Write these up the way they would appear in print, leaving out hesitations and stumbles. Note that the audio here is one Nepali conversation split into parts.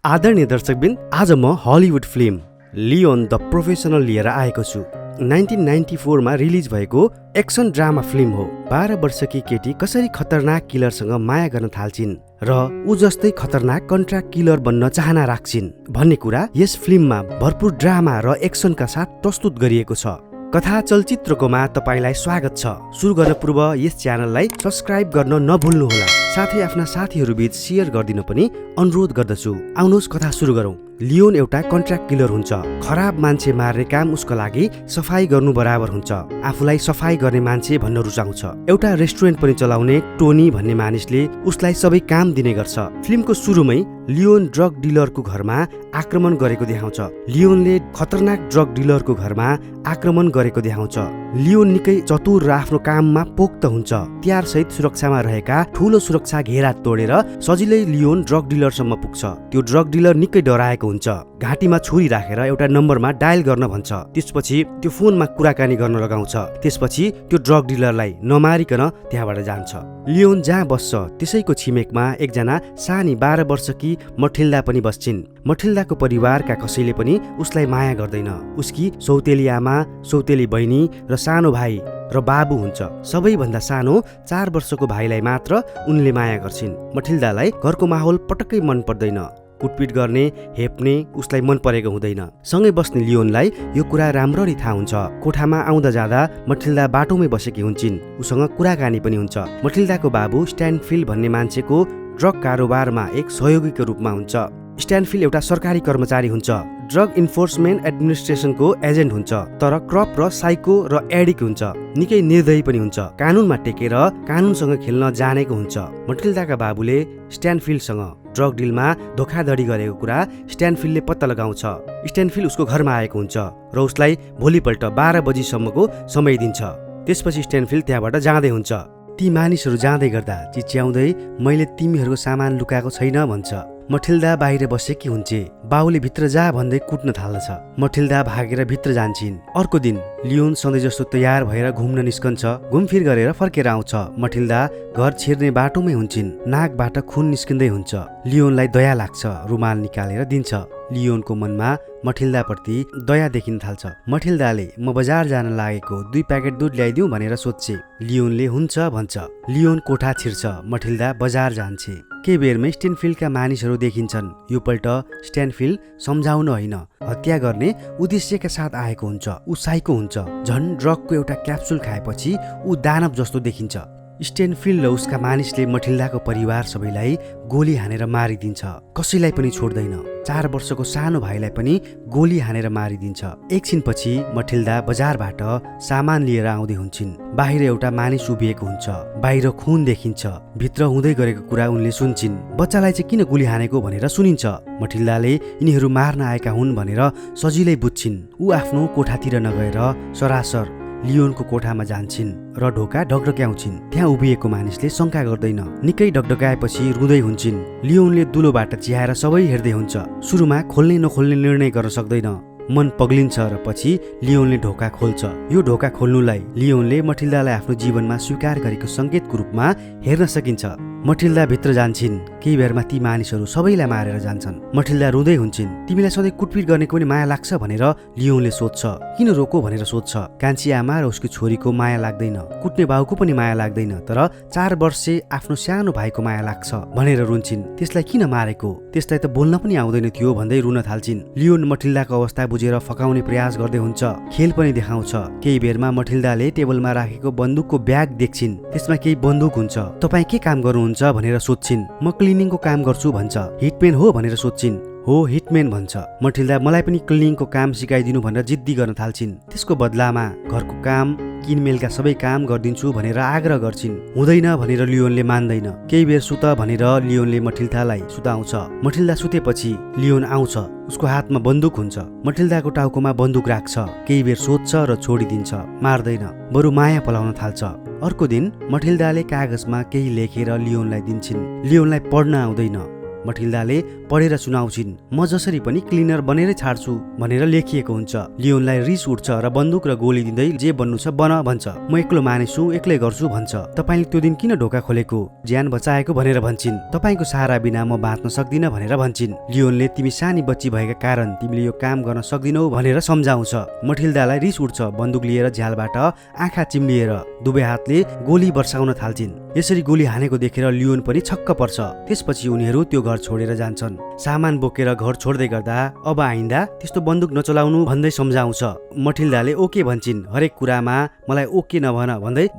आदरणीय दर्शकबिन, आज म Hollywood film Leon the professional लिएर आएको छु। 1994 मा रिलिज भएको एक्सन ड्रामा फिल्म हो। 12 वर्षकी केटी कसरी खतरनाक किलरसँग माया गर्न थाल्छिन् र ऊ जस्तै खतरनाक कन्ट्राक्ट किलर बन्न चाहना राख्छिन् भन्ने कुरा यस फिल्ममा भरपुर ड्रामा र एक्सनका साथ प्रस्तुत गरिएको छ। कथा चलचित्रकोमा तपाईलाई स्वागत छ। सुरु गर्न पूर्व यस च्यानललाई सब्स्क्राइब गर्न नभुल्नुहोला, साथै आफ्ना साथीहरू बीच शेयर गरिदिन पनि अनुरोध गर्दछु। आउनुहोस् कथा सुरु गरौँ। लियोन एउटा कन्ट्राक्ट किलर हुन्छ। खराब मान्छे मार्ने काम उसको लागि सफाई गर्नु बराबर हुन्छ। आफूलाई सफाई गर्ने मान्छे भन्न रुचाउँछ। एउटा रेस्टुरेन्ट पनि चलाउने टोनी भन्ने मानिसले उसलाई सबै काम दिने गर्छ। फिल्मको सुरुमै लियोन ड्रग डिलरको घरमा आक्रमण गरेको देखाउँछ। लियोनले खतरनाक ड्रग डिलरको घरमा आक्रमण गरेको देखाउँछ। लियोन निकै चतुर र आफ्नो काममा पोख्त हुन्छ। तिहारसहित सुरक्षामा रहेका ठूलो सुरक्षा घेरा तोडेर सजिलै लियोन ड्रग डिलरसम्म पुग्छ। त्यो ड्रग डिलर निकै डराएको हुन्छ। घाँटीमा छुरी राखेर एउटा नम्बरमा डायल गर्न भन्छ। त्यसपछि त्यो फोनमा कुराकानी गर्न लगाउँछ। त्यसपछि त्यो ड्रग डिलरलाई नमारिकन त्यहाँबाट जान्छ। लियोन जहाँ बस्छ त्यसैको छिमेकमा एकजना सानी 12 वर्षकी माथिल्दा पनि बस्छिन्। माथिल्दाको परिवारका कसैले पनि उसलाई माया गर्दैन। उसकी सौतेली आमा, सौतेली बहिनी र सानो भाइ र बाबु हुन्छ। सबैभन्दा सानो 4 वर्षको भाइलाई मात्र उनले माया गर्छिन्। माथिल्दालाई घरको माहौल पटक्कै मन पर्दैन। कुटपिट गर्ने, हेप्ने उसलाई मन परेको हुँदैन। सँगै बस्ने लियोनलाई यो कुरा राम्ररी थाहा हुन्छ। कोठामा आउँदा जाँदा माथिल्दा बाटोमै बसेकी हुन्छन्। उसँग कुराकानी पनि हुन्छ। माथिल्दाको बाबु स्ट्यानफिल्ड भन्ने मान्छेको ड्रग कारोबारमा एक सहयोगीको रूपमा हुन्छ। स्ट्यानफिल्ड एउटा सरकारी कर्मचारी हुन्छ। ड्रग इन्फोर्समेन्ट एडमिनिस्ट्रेसनको एजेन्ट हुन्छ। तर क्रप र साइको र एडिक हुन्छ। निकै निर्दयी पनि हुन्छ। कानुनमा टेकेर कानुनसँग खेल्न जानेको हुन्छ। माथिल्दाका बाबुले स्ट्यानफिल्डसँग ड्रग डिलमा धोखाधडी गरेको कुरा स्ट्यानफिल्डले पत्ता लगाउँछ। स्ट्यानफिल्ड उसको घरमा आएको हुन्छ र उसलाई भोलिपल्ट 12 बजीसम्मको समय दिन्छ। त्यसपछि स्ट्यानफिल्ड त्यहाँबाट जाँदै हुन्छ। ती मानिसहरू जाँदै गर्दा चिच्याउँदै मैले तिमीहरूको सामान लुकाएको छैन भन्छ। माथिल्दा बाहिर बसेकी हुन्छे। बाउले भित्र जा भन्दै कुट्न थाल्दछ। माथिल्दा भागेर भित्र जान्छिन्। अर्को दिन लियोन सधैँ जस्तो तयार भएर घुम्न निस्कन्छ। घुमफिर गरेर फर्केर आउँछ। माथिल्दा घर छिर्ने बाटोमै हुन्छन्। नाकबाट खुन निस्किँदै हुन्छ। लियोनलाई दया लाग्छ। रुमाल निकालेर दिन्छ। लियोनको मनमा माथिल्दाप्रति दया देखिन थाल्छ। माथिल्दाले म बजार जान लागेको 2 प्याकेट दुध ल्याइदिउँ भनेर सोध्छे। लियोनले हुन्छ भन्छ। लियोन कोठा छिर्छ। माथिल्दा बजार जान्छे। केही बेरमै स्ट्यानफिल्डका मानिसहरू देखिन्छन्। यो पल्ट स्ट्यानफिल्ड सम्झाउन होइन, हत्या गर्ने उद्देश्यका साथ आएको हुन्छ। ऊ साइको हुन्छ। झन् ड्रगको एउटा क्याप्सुल खाएपछि ऊ दानव जस्तो देखिन्छ। स्ट्यानफिल्ड र उसका मानिसले माथिल्दाको परिवार सबैलाई गोली हानेर मारिदिन्छ। कसैलाई पनि छोड्दैन। 4 वर्षको सानो भाइलाई पनि गोली हानेर मारिदिन्छ। एकछिनपछि माथिल्दा बजारबाट सामान लिएर आउँदै हुन्छन्। बाहिर एउटा मानिस उभिएको हुन्छ। बाहिर खुन देखिन्छ। भित्र हुँदै गरेको कुरा उनले सुन्छिन्। बच्चालाई चाहिँ किन गोली हानेको भनेर सुनिन्छ। माथिल्दाले यिनीहरू मार्न आएका हुन् भनेर सजिलै बुझ्छिन्। ऊ आफ्नो कोठातिर नगएर सरासर लियोनको कोठामा जान्छन् र ढोका ढकढक्याउँछिन्। त्यहाँ उभिएको मानिसले शङ्का गर्दैन। निकै ढकढकाएपछि रुँदै हुन्छन्। लियोनले दुलोबाट चिहाएर सबै हेर्दै हुन्छ। सुरुमा खोल्ने नखोल्ने निर्णय गर्न सक्दैन। मन पग्लिन्छ र पछि लियोनले ढोका खोल्छ। यो ढोका खोल्नुलाई लियोनले माथिल्दालाई आफ्नो जीवनमा स्वीकार गरेको सङ्केतको रूपमा हेर्न सकिन्छ। माथिल्दा भित्र जान्छन्। केही बेरमा ती मानिसहरू सबैलाई मारेर जान्छन्। माथिल्दा रुँदै हुन्छन्। तिमीलाई सधैँ कुटपिट गर्नेको पनि माया लाग्छ भनेर लियोनले सोध्छ। किन रोको भनेर सोध्छ। कान्छी आमा र उसको छोरीको माया लाग्दैन। कुट्ने बाउको पनि माया लाग्दैन। तर 4 वर्षे आफ्नो सानो भाइको माया लाग्छ भनेर रुन्छन्। त्यसलाई किन मारेको? त्यसलाई त बोल्न पनि आउँदैन थियो भन्दै रुन थाल्छिन्। लियोन माथिल्दाको अवस्था बुझेर फकाउने प्रयास गर्दै हुन्छ। खेल पनि देखाउँछ। केही बेरमा माथिल्दाले टेबलमा राखेको बन्दुकको ब्याग देख्छिन्। त्यसमा केही बन्दुक हुन्छ। तपाईँ के काम गर्नुहुन्छ भनेर सोध्छिन्। म क्लिनिङको काम गर्छु भन्छ। हिटम्यान हो भनेर सोध्छिन्। हो हिटम्यान भन्छ। माथिल्दा मलाई पनि क्लिनिङको काम सिकाइदिनु भनेर जिद्दी गर्न थाल्छिन्। त्यसको बदलामा घरको काम, किनमेलका सबै काम गरिदिन्छु भनेर आग्रह गर्छिन्। हुँदैन भनेर लियोनले मान्दैन। केही बेर सुत भनेर लियोनले माथिल्दालाई सुताउँछ। माथिल्दा सुतेपछि लियोन आउँछ। उसको हातमा बन्दुक हुन्छ। माथिल्दाको टाउकोमा बन्दुक राख्छ। केही बेर सोध्छ र छोडिदिन्छ। मार्दैन, बरु माया पलाउन थाल्छ। अर्को दिन माथिल्दाले कागजमा केही लेखेर लियोनलाई दिन्छिन्। लियोनलाई पढ्न आउँदैन। मटिल्दाले पढेर सुनाउँछिन्, म जसरी पनि क्लिनर बनेरै छाड्छु भनेर लेखिएको हुन्छ। लियोनलाई रिस उठ्छ र बन्दुक र गोली दिँदै जे बन्नु छ बन भन्छ। म एक्लो मानिस हुँ, एक्लै गर्छु भन्छ। तपाईले त्यो दिन किन ढोका खोलेको, ज्यान बचाएको भनेर भन्छिन्। तपाईको सहारा बिना म बाँच्न सक्दिन भनेर भन्छिन्। लियोनले तिमी सानी बच्ची भएका कारण तिमीले यो काम गर्न सक्दिनौ भनेर सम्झाउँछ। मटिल्दालाई रिस उठ्छ, बन्दुक लिएर झ्यालबाट आँखा चिम्लिएर दुवै हातले गोली बर्साउन थाल्छिन्। यसरी गोली हानेको देखेर लियोन पनि छक्क पर्छ। त्यसपछि उनीहरू त्यो घर छोडेर जान्छन्। सामान बोकेर घर छोड्दै गर्दा अब आइन्दा त्यस्तो बन्दुक नचलाउनु भन्दै सम्झाउँछ। मटिल्दाले ओके भन्छिन्, हरेक कुरामा मलाई ओके नभन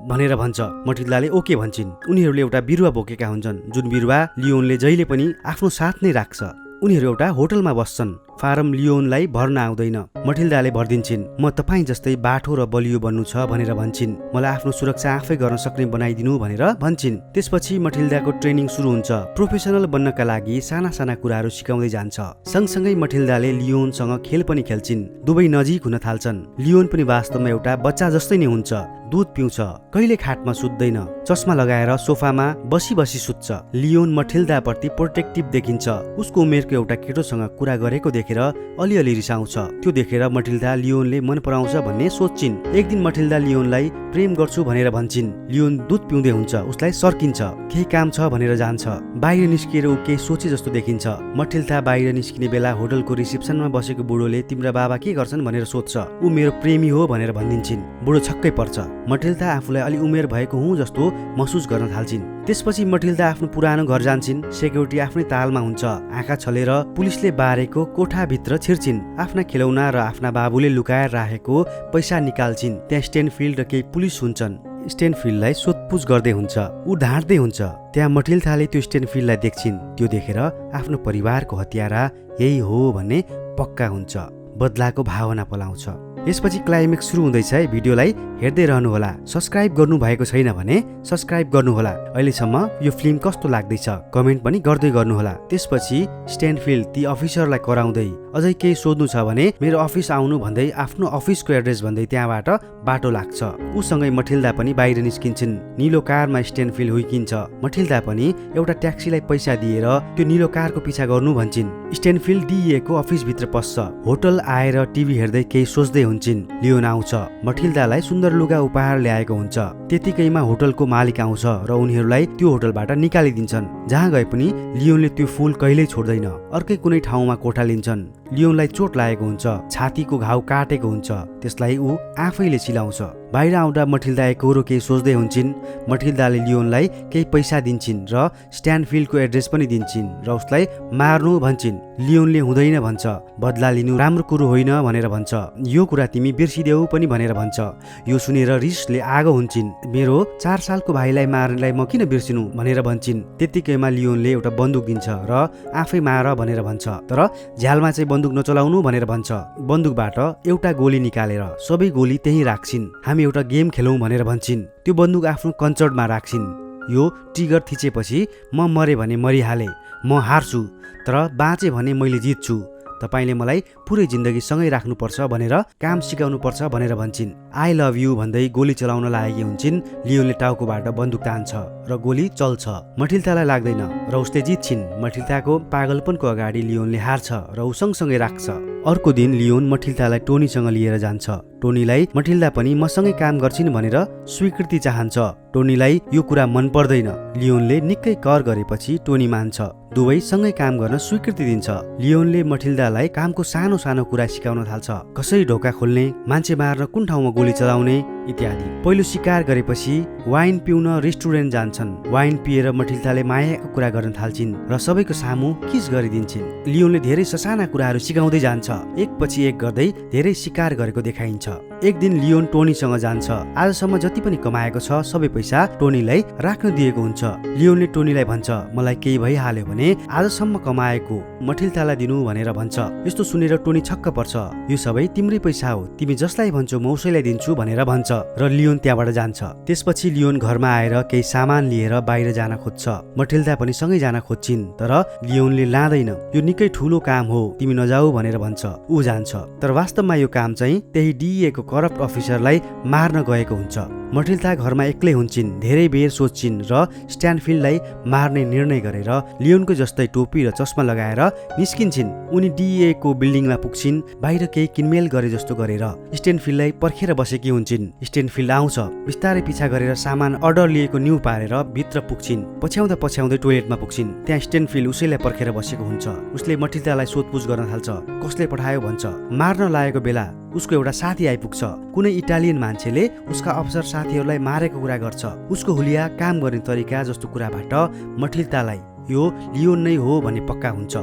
भनेर भन्छ। मटिल्दाले ओके भन्छिन्। उनीहरूले एउटा बिरुवा बोकेका हुन्छन्, जुन बिरुवा लियोनले जहिले पनि आफ्नो साथ नै राख्छ। उनीहरू एउटा होटलमा बस्छन्। फारम लियोनलाई भर्न आउँदैन। मटिल्दाले भरिदिन्छन्, म तपाईँ जस्तै बाठो र बलियो बन्नु छ भनेर भन्छिन्। मलाई आफ्नो सुरक्षा आफै गर्न सक्ने बनाइदिनु भनेर भन्छिन्। त्यसपछि मटिल्दाको ट्रेनिङ सुरु हुन्छ। प्रोफेसनल बन्नका लागि साना साना कुराहरू सिकाउँदै जान्छ। सँगसँगै मटिल्दाले लियोनसँग खेल पनि खेल्छिन्। दुवै नजिक हुन थाल्छन्। लियोन पनि वास्तवमा एउटा बच्चा जस्तै नै हुन्छ। दुध पिउँछ, कहिले खाटमा सुत्दैन, चस्मा लगाएर सोफामा बसी सुत्छ। लियोन मटिल्दाप्रति प्रोटेक्टिभ देखिन्छ। उसको उमेरको एउटा केटोसँग कुरा गरेको देखेर अलिअलि रिसाउँछ। त्यो देखेर मटिल्दा लियोनले मन पराउँछ भन्ने सोच्छिन्। एक दिन मटिल्दा लियोनलाई प्रेम गर्छु भनेर भन्छिन्। लियोन दुध पिउँदै हुन्छ, उसलाई सर्किन्छ। केही काम छ भनेर जान्छ। बाहिर निस्किएर ऊ केही सोचे जस्तो देखिन्छ। मटिल्दा बाहिर निस्किने बेला होटलको रिसेप्सनमा बसेको बुढोले तिम्रा बाबा के गर्छन् भनेर सोध्छ। ऊ मेरो प्रेमी हो भनेर भनिदिन्छन्। बुढो छक्कै पर्छ। मटिल्दा आफूलाई अलि उमेर भएको हुँ जस्तो महसुस गर्न थाल्छिन्। त्यसपछि मटिल्दा आफ्नो पुरानो घर जान्छन्। सेक्युरिटी आफ्नै तालमा हुन्छ। आँखा छलेर पुलिसले बारेको कोठाभित्र छिर्छिन्। आफ्ना खेलौना र आफ्ना बाबुले लुकाएर राखेको पैसा निकाल्छिन्। त्यहाँ स्टेनफिल्ड र केही पुलिस हुन्छन्। स्टेनफिल्डलाई सोधपुछ गर्दै हुन्छ। ऊ ढाँट्दै हुन्छ। त्यहाँ मटिल्दाले त्यो स्टेनफिल्डलाई देख्छिन्। त्यो देखेर आफ्नो परिवारको हत्यारा यही हो भन्ने पक्का हुन्छ। बदलाको भावना पलाउँछ। यसपछि क्लाइमेक्स सुरु हुँदैछ है। भिडियोलाई हेर्दै रहनुहोला। सब्स्क्राइब गर्नु भएको छैन भने सब्स्क्राइब गर्नुहोला। अहिलेसम्म यो फिल्म कस्तो लाग्दैछ कमेन्ट पनि गर्दै गर्नुहोला। त्यसपछि स्टेनफिल्ड ती अफिसरलाई कराउँदै अझै केही सोध्नु छ भने मेरो अफिस आउनु भन्दै आफ्नो अफिसको एड्रेस भन्दै त्यहाँबाट बाटो लाग्छ। उसँगै मटिल्दा पनि बाहिर निस्किन्छन्। निलो कारमा स्टेनफिल्ड हुइकिन्छ। मटिल्दा पनि एउटा ट्याक्सीलाई पैसा दिएर त्यो निलो कारको पिछा गर्नु भन्छन्। स्टेनफिल्ड दिइएको अफिसभित्र पस्छ। होटल आएर टिभी हेर्दै केही सोच्दै हुन्छन्। लियोन आउँछ। मटिल्दालाई सुन्दर लुगा उपहार ल्याएको हुन्छ। त्यतिकैमा होटलको मालिक आउँछ र उनीहरूलाई त्यो होटलबाट निकालिदिन्छन्। जहाँ गए पनि लियोनले त्यो फुल कहिल्यै छोड्दैन। अर्कै कुनै ठाउँमा कोठा लिन्छन्। लियोनलाई चोट लागेको हुन्छ। छातीको घाउ काटेको हुन्छ। त्यसलाई ऊ आफैले सिलाउँछ। बाहिर आउँदा मटिल्दा एकहोरो केही सोच्दै हुन्छन्। मटिल्दाले लियोनलाई केही पैसा दिन्छन् र स्ट्यानफिल्डको एड्रेस पनि दिन्छन् र उसलाई मार्नु भन्छन्। लियोनले हुँदैन भन्छ। बदला लिनु राम्रो कुरो होइन भनेर भन्छ। यो कुरा तिमी बिर्सिदेऊ पनि भनेर भन्छ। यो सुनेर रिसले आगो हुन्छन्। मेरो 4 सालको भाइलाई मार्नेलाई म किन बिर्सिनु भनेर भन्छन्। त्यतिकैमा लियोनले एउटा बन्दुक दिन्छ र आफै मार भनेर भन्छ। तर झ्यालमा चाहिँ बन्दुक नचलाउनु भनेर भन्छ। बन्दुकबाट एउटा गोली निकालेर सबै गोली त्यही राख्छिन्। हामी एउटा गेम खेलौँ भनेर भन्छन्। त्यो बन्दुक आफ्नो कन्चर्टमा राख्छिन्। यो ट्रिगर थिचेपछि म मरे भने मरिहाले, म हार्छु, तर बाँचे भने मैले जित्छु। तपाईले मलाई पुरै जिन्दगी सँगै राख्नुपर्छ भनेर काम सिकाउनु पर्छ भनेर भन्छन्। आई लभ यु भन्दै गोली चलाउन लागेकी हुन्छन्। लियोनले टाउकोबाट बन्दुक तान्छ र गोली चल्छ। मटिल्दालाई लाग्दैन र उसले जित्छिन्। मटिल्दाको पागलपनको अगाडि लियोनले हार्छ र ऊ सँगसँगै राख्छ। अर्को दिन लियोन मटिल्दालाई टोनीसँग लिएर जान्छ। टोनीलाई मटिल्दा पनि मसँगै काम गर्छिन् भनेर स्वीकृति चाहन्छ। टोनीलाई यो कुरा मन पर्दैन। लियोनले निकै कर गरेपछि टोनी मान्छ। दुवै सँगै काम गर्न स्वीकृति दिन्छ। लियोनले मटिल्दालाई कामको सानो सानो कुरा सिकाउन थाल्छ। कसरी ढोका खोल्ने, मान्छे मार्न कुन ठाउँमा गोली चलाउने इत्यादि। पहिलो शिकार गरेपछि वाइन पिउन रेस्टुरेन्ट जान्छन्। वाइन पिएर मटिल्दाले मायाको कुरा गर्न थाल्छिन् र सबैको सामु किस गरिदिन्छन्। लियोनले धेरै ससाना कुराहरू सिकाउँदै जान्छ। एकपछि एक गर्दै धेरै शिकार गरेको देखाइन्छ। एक दिन लियोन टोनीसँग जान्छ। आजसम्म जति पनि कमाएको छ सबै पैसा टोनीलाई राख्न दिएको हुन्छ। लियोनले टोनीलाई भन्छ, मलाई केही भइहाल्यो भने आजसम्म कमाएको मटिल्दालाई दिनु भनेर भन्छ। यस्तो सुनेर टोनी छक्क पर्छ। यो सबै तिम्रै पैसा हो, तिमी जसलाई भन्छौ म उसैलाई दिन्छु भनेर भन्छ। र लियोन त्यहाँबाट जान्छ। त्यसपछि लियोन घरमा आएर केही सामान लिएर बाहिर जान खोज्छ। मठिल्दा पनि सँगै जान खोज्छिन्, तर लियोनले लाँदैन। यो निकै ठुलो काम हो, तिमी नजाऊ भनेर भन्छ। ऊ जान्छ, तर वास्तवमा यो काम चाहिँ त्यही DEA को करप्ट अफिसरलाई मार्न गएको हुन्छ। मठिल्दा घरमा एक्लै हुन्छन्, धेरै बेर सोच्छिन् र स्ट्यानफिल्डलाई मार्ने निर्णय गरेर लियोनको जस्तै टोपी र चस्मा लगाएर निस्किन्छन्। उनी DEA को बिल्डिङमा पुग्छिन्, बाहिर केही किनमेल गरे जस्तो गरेर स्ट्यानफिल्डलाई पर्खेर बसेकी हुन्छन्। स्ट्यानफिल्ड आउँछ, बिस्तारै पिछा गरेर सामान अर्डर लिएको न्यू पारेर भित्र पुग्छिन्। पछ्याउँदै टोयलेटमा पुग्छिन्। त्यहाँ स्ट्यानफिल्ड उसैलाई पर्खेर बसेको हुन्छ। उसले मठिल्दालाई सोधपुछ गर्न थाल्छ, कसले पठायो भन्छ। मार्न लागेको बेला उसको एउटा साथी आइपुग्छ। कुनै इटालियन मान्छेले उसका अफसर साथीहरूलाई मारेको कुरा गर्छ। उसको हुलिया, काम गर्ने तरिका जस्तो कुराबाट मठिल्दालाई यो लियोन नै हो भन्ने पक्का हुन्छ।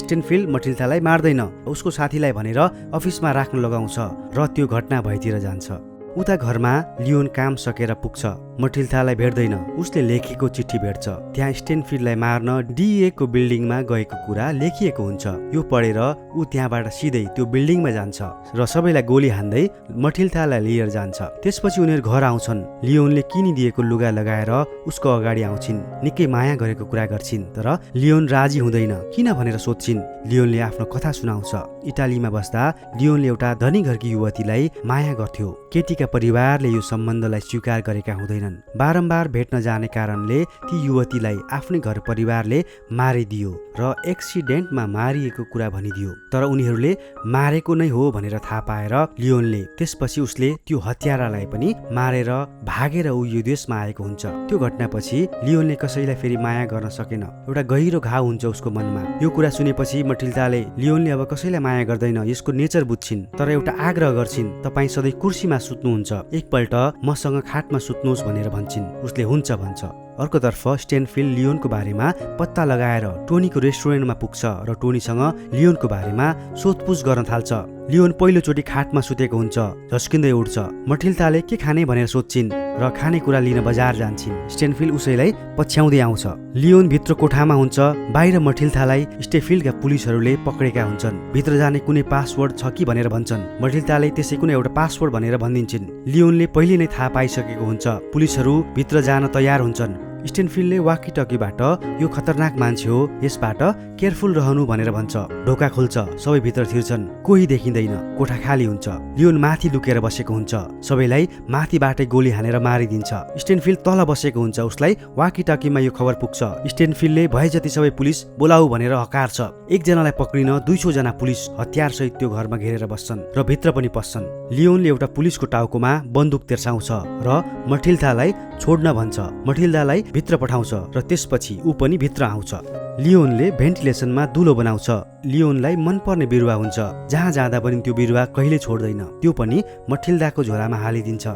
स्ट्यानफिल्ड मठिल्दालाई मार्दैन, उसको साथीलाई भनेर अफिसमा राख्न लगाउँछ र त्यो घटना भएतिर जान्छ। उता घरमा लियोन काम सकेर पुग्छ। मठिल्दालाई भेट्दैन, उसले लेखेको चिठी भेट्छ। त्यहाँ स्ट्यानफिल्डलाई मार्न DEA को बिल्डिङमा गएको कुरा लेखिएको हुन्छ। यो पढेर ऊ त्यहाँबाट सिधै त्यो बिल्डिङमा जान्छ र सबैलाई गोली हान्दै मठिल्दालाई लिएर जान्छ। त्यसपछि उनीहरू घर आउँछन्। लियोनले किनिदिएको लुगा लगाएर उसको अगाडि आउँछिन्, निकै माया गरेको कुरा गर्छिन्, तर लियोन राजी हुँदैन। किन भनेर सोध्छिन्। लियोनले आफ्नो कथा सुनाउँछ। इटालीमा बस्दा लियोनले एउटा धनी घरकी युवतीलाई माया गर्थ्यो। केटीका परिवारले यो सम्बन्धलाई स्वीकार गरेका हुँदैनन्। बारम्बार भेट्न जाने कारणले ती युवतीलाई आफ्नै घर परिवारले मारिदियो र एक्सिडेन्टमा मारिएको कुरा भनिदियो। तर उनीहरूले मारेको नै हो भनेर थाहा पाएर लियोनले त्यसपछि उसले त्यो हत्यारालाई पनि मारेर भागेर ऊ यो देशमा आएको हुन्छ। त्यो घटनापछि लियोनले कसैलाई फेरि माया गर्न सकेन। एउटा गहिरो घाउ हुन्छ उसको मनमा। यो कुरा सुनेपछि मठिल्दाले लियोनले अब कसैलाई माया गर्दैन, यसको नेचर बुझ्छिन्, तर एउटा आग्रह गर्छिन्, तपाईँ सधैँ कुर्सीमा सुत्नुहुन्छ, एकपल्ट मसँग खाटमा सुत्नुहोस् भनेर भन्छिन्। उसले हुन्छ भन्छ। अर्कोतर्फ स्ट्यानफिल्ड लियोनको बारेमा पत्ता लगाएर टोनीको रेस्टुरेन्टमा पुग्छ र टोनीसँग लियोनको बारेमा सोधपुछ गर्न थाल्छ। लियोन पहिलोचोटि खाटमा सुतेको हुन्छ, झस्किँदै उठ्छ। मठिल्दाले के खाने भनेर सोध्छिन् र खानेकुरा लिन बजार जान्छन्। स्ट्यानफिल्ड उसैलाई पछ्याउँदै आउँछ। लियोन भित्र कोठामा हुन्छ। बाहिर मठिल्दालाई स्ट्यानफिल्डका पुलिसहरूले पक्रेका हुन्छन्। भित्र जाने कुनै पासवर्ड छ कि भनेर भन्छन्। मठिल्दाले त्यसै कुनै एउटा पासवर्ड भनेर भनिदिन्छन्। लियोनले पहिले नै थाहा पाइसकेको हुन्छ। पुलिसहरू भित्र जान तयार हुन्छन्। स्ट्यानफिल्डले वाकी-टकीबाट यो खतरनाक मान्छे हो, यसबाट केयरफुल रहनु भनेर भन्छ। ढोका खुल्छ, सबै भित्र छिर्छन्। कोही देखिँदैन, कोठा खाली हुन्छ। लियोन माथि लुकेर बसेको हुन्छ। सबैलाई माथिबाटै गोली हानेर मारिदिन्छ। स्ट्यानफिल्ड तल बसेको हुन्छ। उसलाई वाकी-टकीमा यो खबर पुग्छ। स्ट्यानफिल्डले भए जति सबै पुलिस बोलाऊ भनेर हकार्छ। एकजनालाई पक्रिन 200 जना पुलिस हतियारसहित त्यो घरमा घेरेर बस्छन् र भित्र पनि पस्छन्। लियोनले एउटा पुलिसको टाउकोमा बन्दुक तेर्साउँछ र मठिल्दालाई छोड्न भन्छ। मठिल्दालाई भित्र पठाउँछ र त्यसपछि ऊ पनि भित्र आउँछ। लियोनले भेन्टिलेसनमा दुलो बनाउँछ। लियोनलाई मनपर्ने बिरुवा हुन्छ, जहाँ जाँदा पनि त्यो बिरुवा कहिले छोड्दैन। त्यो पनि मठिल्दाको झोलामा हालिदिन्छ।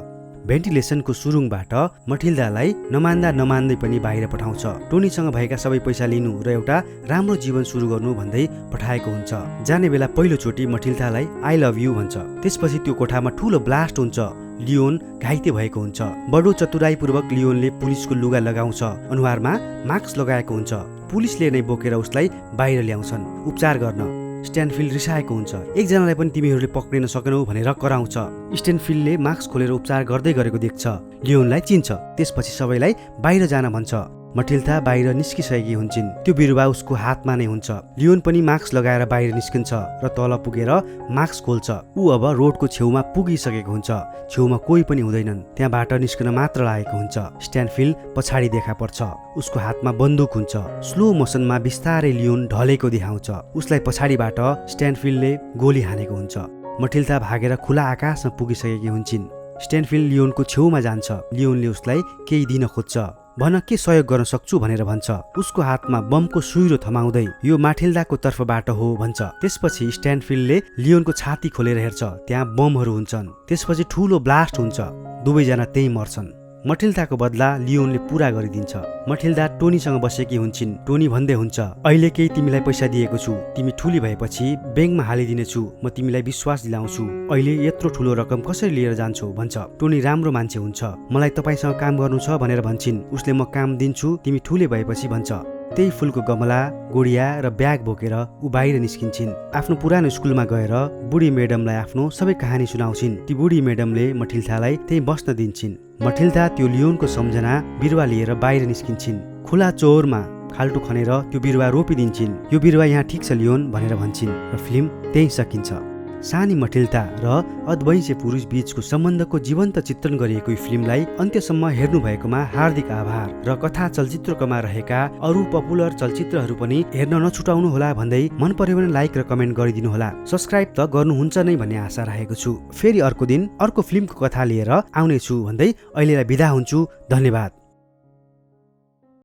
भेन्टिलेसनको सुरुङबाट मठिल्दालाई नमान्दै पनि बाहिर पठाउँछ। टोनीसँग भएका सबै पैसा लिनु र एउटा राम्रो जीवन सुरु गर्नु भन्दै पठाएको हुन्छ। जाने बेला पहिलोचोटि मठिल्दालाई आई लभ यु भन्छ। त्यसपछि त्यो कोठामा ठुलो ब्लास्ट हुन्छ। लियोन घाइते भएको हुन्छ। बडो चतुराईपूर्वक लियोनले पुलिसको लुगा लगाउँछ, अनुहारमा मास्क लगाएको हुन्छ। पुलिसले नै बोकेर उसलाई बाहिर ल्याउँछन् उपचार गर्न। स्ट्यानफिल्ड रिसाएको हुन्छ। एकजनालाई पनि तिमीहरूले पक्रिन सकेनौ भनेर कराउँछ। स्ट्यानफिल्डले मास्क खोलेर उपचार गर्दै गरेको देख्छ। लियोनलाई चिन्छ। त्यसपछि सबैलाई बाहिर जान भन्छ। मठिल्दा बाहिर निस्किसकेकी हुन्छन्। त्यो बिरुवा उसको हातमा नै हुन्छ। लियोन पनि मास्क लगाएर बाहिर निस्किन्छ र तल पुगेर मास्क खोल्छ। ऊ अब रोडको छेउमा पुगिसकेको हुन्छ। छेउमा कोही पनि हुँदैनन्। त्यहाँबाट निस्किन मात्र लागेको हुन्छ। स्ट्यानफिल्ड पछाडि देखा पर्छ। उसको हातमा बन्दुक हुन्छ। स्लो मोसनमा बिस्तारै लियोन ढलेको देखाउँछ। उसलाई पछाडिबाट स्ट्यानफिल्डले गोली हानेको हुन्छ। मठिल्दा भागेर खुला आकाशमा पुगिसकेकी हुन्छन्। स्ट्यानफिल्ड लियोनको छेउमा जान्छ। लियोनले उसलाई केही दिन खोज्छ। भन के सहयोग गर्न सक्छु भनेर भन्छ। उसको हातमा बमको सुइरो थमाउँदै यो माठिल्दाको तर्फबाट हो भन्छ। त्यसपछि स्ट्यानफिल्डले लियोनको छाती खोलेर हेर्छ। त्यहाँ बमहरू हुन्छन्। त्यसपछि ठुलो ब्लास्ट हुन्छ। दुवैजना त्यही मर्छन्। मठिल्दाको बदला लियोनले पूरा गरिदिन्छ। मठिल्दा टोनीसँग बसेकी हुन्छन्। टोनी भन्दै हुन्छ, अहिले केही तिमीलाई पैसा दिएको छु, तिमी ठुली भएपछि ब्याङ्कमा हालिदिनेछु, म तिमीलाई विश्वास दिलाउँछु। अहिले यत्रो ठुलो रकम कसरी लिएर जान्छौ भन्छ। टोनी राम्रो मान्छे हुन्छ। मलाई तपाईसँग काम गर्नु छ भनेर भन्छन्। उसले म काम दिन्छु, तिमी ठुले भएपछि भन्छ। त्यही फुलको गमला, गुडिया र ब्याग बोकेर ऊ बाहिर निस्किन्छन्। आफ्नो पुरानो स्कुलमा गएर बुढी मेडमलाई आफ्नो सबै कहानी सुनाउँछिन्। ती बुढी मेडमले मठिल्थालाई त्यही बस्न दिन्छन्। मठिल्था त्यो लियोनको सम्झना बिरुवा लिएर बाहिर निस्किन्छन्। खुला चौरमा खाल्टो खनेर त्यो बिरुवा रोपिदिन्छन्। यो बिरुवा यहाँ ठिक छ लियोन भनेर भन्छन् र फिल्म त्यही सकिन्छ। सानी मठिल्था र अद्वैंसे पुरुष बीचको सम्बन्धको जीवन्त चित्रण गरिएको यो फिल्मलाई अन्त्यसम्म हेर्नु भएकोमा हार्दिक आभार र कथा चलचित्रकोमा रहेका अरू पपुलर चलचित्रहरू पनि हेर्न नछुटाउनु होला भन्दै मन पर्यो भने लाइक र कमेन्ट गरिदिनु होला। सब्स्क्राइब त गर्नुहुन्छ नै भन्ने आशा राखेको छु। फेरि अर्को दिन अर्को फिल्मको कथा लिएर आउने छु भन्दै अहिलेलाई बिदा हुन्छु। धन्यवाद।